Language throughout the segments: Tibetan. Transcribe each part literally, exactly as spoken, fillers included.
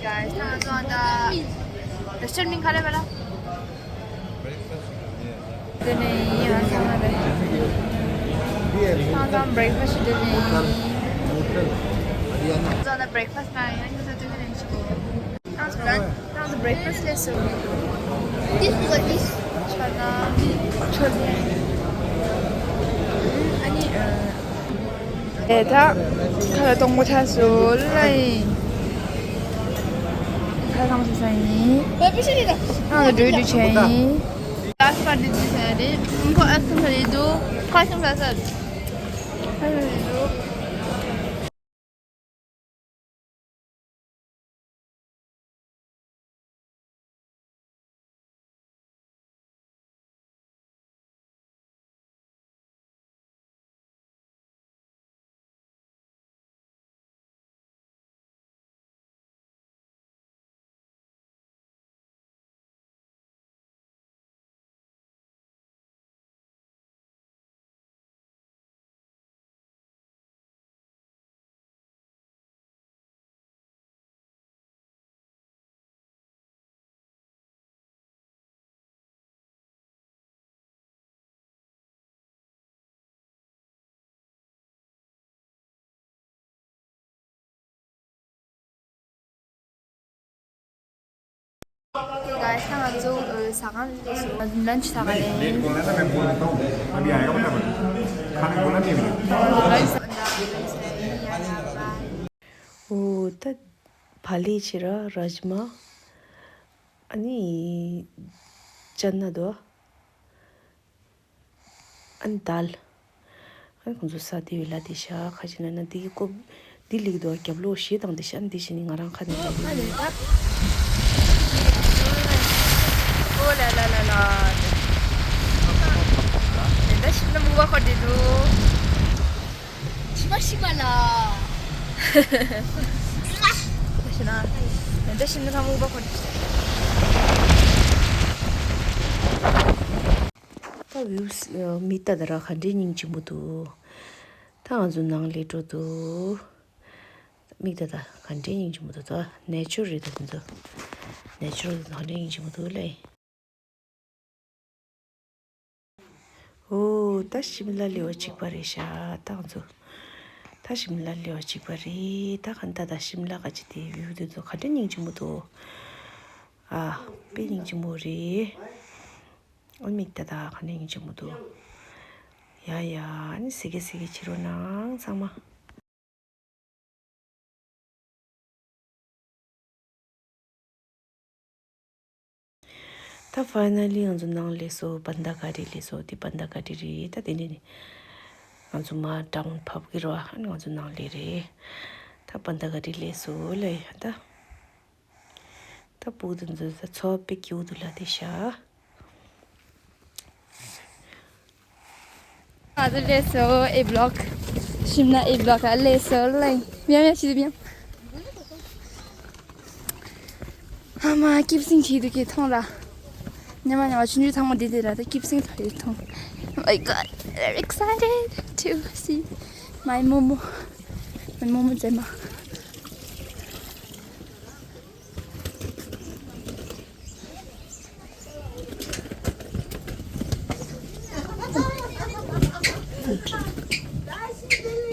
Guys, ང་ཚོ་ཨ་ད་རེ་སི་ཊོ་རན་མིང་ག་རེ་བ་ལ། དེ་ནས་ཡིན་ཨ་ཚང་མ་རེད། ང་ཚོ་བྷི་རེག་ཕ་སི་དེ་ནས་ཡིན། ང་ཚོ་ཨ་ད་བྷི་རེག་ཕ་སི་ན་ཡང་ང་ཚོ་དེ་ནས་ཡིན། ང་ཚོ་བྷི་རེག་ཕ་སི་ལས་སུ། This is a dish. ཆ་ན་ཆ་ན་ཨ་ནི་ཨ། ཨེ་ད་ཁ་ལ་གཏོང་མོ་ཆ་སོ་ལ་ཡིན། ཁ་ལ་གཏོང་ཆ་ས་ཡིན། ཁ་ལ་འགྲོ་འགྲོ་ཆ་ཡིན། ལ་སི་པར་འདི་འདི་ཆ་ཡིན། ཁོ་ཨ་ཁ་ལ་ཡིན་འདུག་ཁ་ཁ་ལ་ས་ཁ་ལ་ཡིན་འདུག Guys, ད་ང་ཚོ་ཟ་ཁང་ལ་སླེབས་སོང་། ལན་ཆི་ཟ་ག་ལེ། ལན་ཆི་ཟ་ག་ལེ། ཨོ་ད། བག་ལེབ་ཕྱི་ར་རཱཇ་མ། ཨ་ནི་ཅ་ན་དོ། ཨ་ནི་དཱལ། ཨ་ནི་ཁོང་ཚོ་ས་དེ་བས་ལ་དེ་ཤ་ཁ་ཅིག་ན་ན་དེ་གི་ཀོ་འདི་ལིག་དོ་རྒྱབ་ལོག་ཞེ་དང་དེ་ཤ་ཨ་ནི་དེ་ཤ་ནི་ང་རང་ཁ་ནས་ལ་ཨ་ནི་ད། ཨོ་ལ་ལ་ལ་ལ། ད་ཤིམ་ལ་མུ་བ་ཁོ་དེ་དུ། ཤི་མ་ཤི་མ་ལ། ཤི་ན། འདི་ཤི་ན་ཐང་མུག་པ་ཁོ། ད་བིའུ་སི་མིག་ལྟ་ད་ར་ག་འདྲའི་སྙིང་རྗེ་མོ་འདུག་ད་ང་ཚོ་ནང་ལས་འགྲོ་འདུག་མིག་ལྟ་ད་ག་འདྲའི་སྙིང་རྗེ་མོ་འདུག་ད་ནེ་ཅུ་རལ་རེད་ད་དེ་ཚོ། ནེ་ཅུ་རལ་ད་ག་འདྲའི་སྙིང་རྗེ་མོ་འདུག་ལེ། ཨོ། ད་ཤིམ་ལ་ལེ་བ་གཅིག་པ་རེད་ཤག་ད་ང་ཚོ། ད་ཤིམ་ལ་ལེ་བ་གཅིག་པ་རེད། ད་ག་ད་ད་ཤིམ་ལ་ག་ཅི་དེ་བིའུ་དེ་ཚོ་ག་འདྲ་སྙིང་རྗེ་མོ་འདུག་ཨ། དཔེ་སྙིང་རྗེ་མོ་རེད། ཨ་མིག་ད་ད་ག་འདྲ་སྙིང་རྗེ་མོ་འདུག་ཡ་ཡ། ཨ་ནི་སི་ཀེ་སི་ཀེ་བྱེད་རོགས་གནང་ཚང་མ། ད་ཕའི་ན་ལི་ང་ཚོ་ནང་སླེབས་སོང་། བན་ད་ག་རི་སླེབས་སོང་། འདི་བན་ད་ག་རི་རེད། ད་དེ་ནས་ནི་ང་ཚོ་མར་ཌའོན་བབས་ཀྱི་རེད་བ། ང་ཚོ་ནང་སླེབས་རེད། ད་བན་ད་ག་རི་སླེབས་སོང་ལེ། ད་ད་སྤུ་གུ་དེ་ཚོ་ད་འཚོ་བ་དཔེ་སྐྱིད་པོ་འདུག་ལ་དེ་ཤ། ང་ཚོ་སླེབས་སོང་། ཨེ་བི་ལོག་ཤིམ་ལ་ཨེ་བི་ལོག་ལ་སླེབས་སོང་ལེ། མྱང་མྱང་ཞིག་མྱང་། ཨ་མ་སྐྱིད་སྲིང་བྱེད་འདུག་གི་མཐོང་ར། ཉི་མ་ཉི་མ་ཆུང་ཆུང་ཚང་མ་འདི་འདི་ར་ད་སྐྱིད་སྲིང་ཐོག་ཡོད་མཐོང་། Oh my God, very excited to see my Momo, my Momo མཛེས་མ།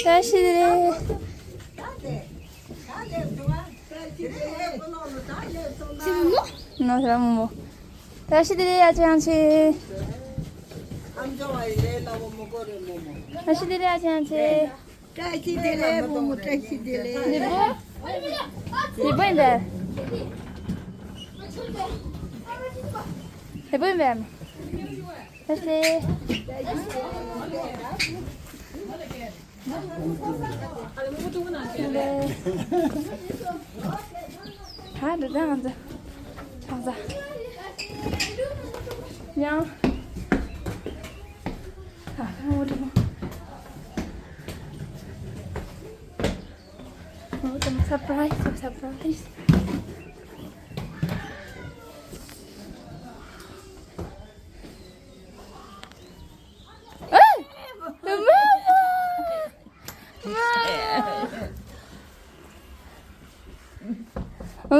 བཀྲ་ཤིས་བདེ་ལེགས། ནོ་ཧྲ་མོ་མོ། བཀྲ་ཤིས་བདེ་ལེགས་ཨ་ཅེ་ཨང་ཆེ། བཀྲ་ཤིས་བདེ་ལེགས་ཨ་ཅེ་ཨང་ཆེ། བཀྲ་ཤིས་བདེ་ལེགས་བུ་མོ། བཀྲ་ཤིས་བདེ་ལེགས། ལེགས་པོ། ལེགས་པོ་ཡིན་པས། ལེགས་པོ་ཡིན་པས། ད་ཤེ། ད་ལྟ་ང་ཚོ་ཆང་ས་ཡང་། ད་ལྟ་ང་ཚོ། ཨོ། ད་སར་པ་རའི་སི། སར་པ་རའི་སི། ཨེ། མ་མ། མ།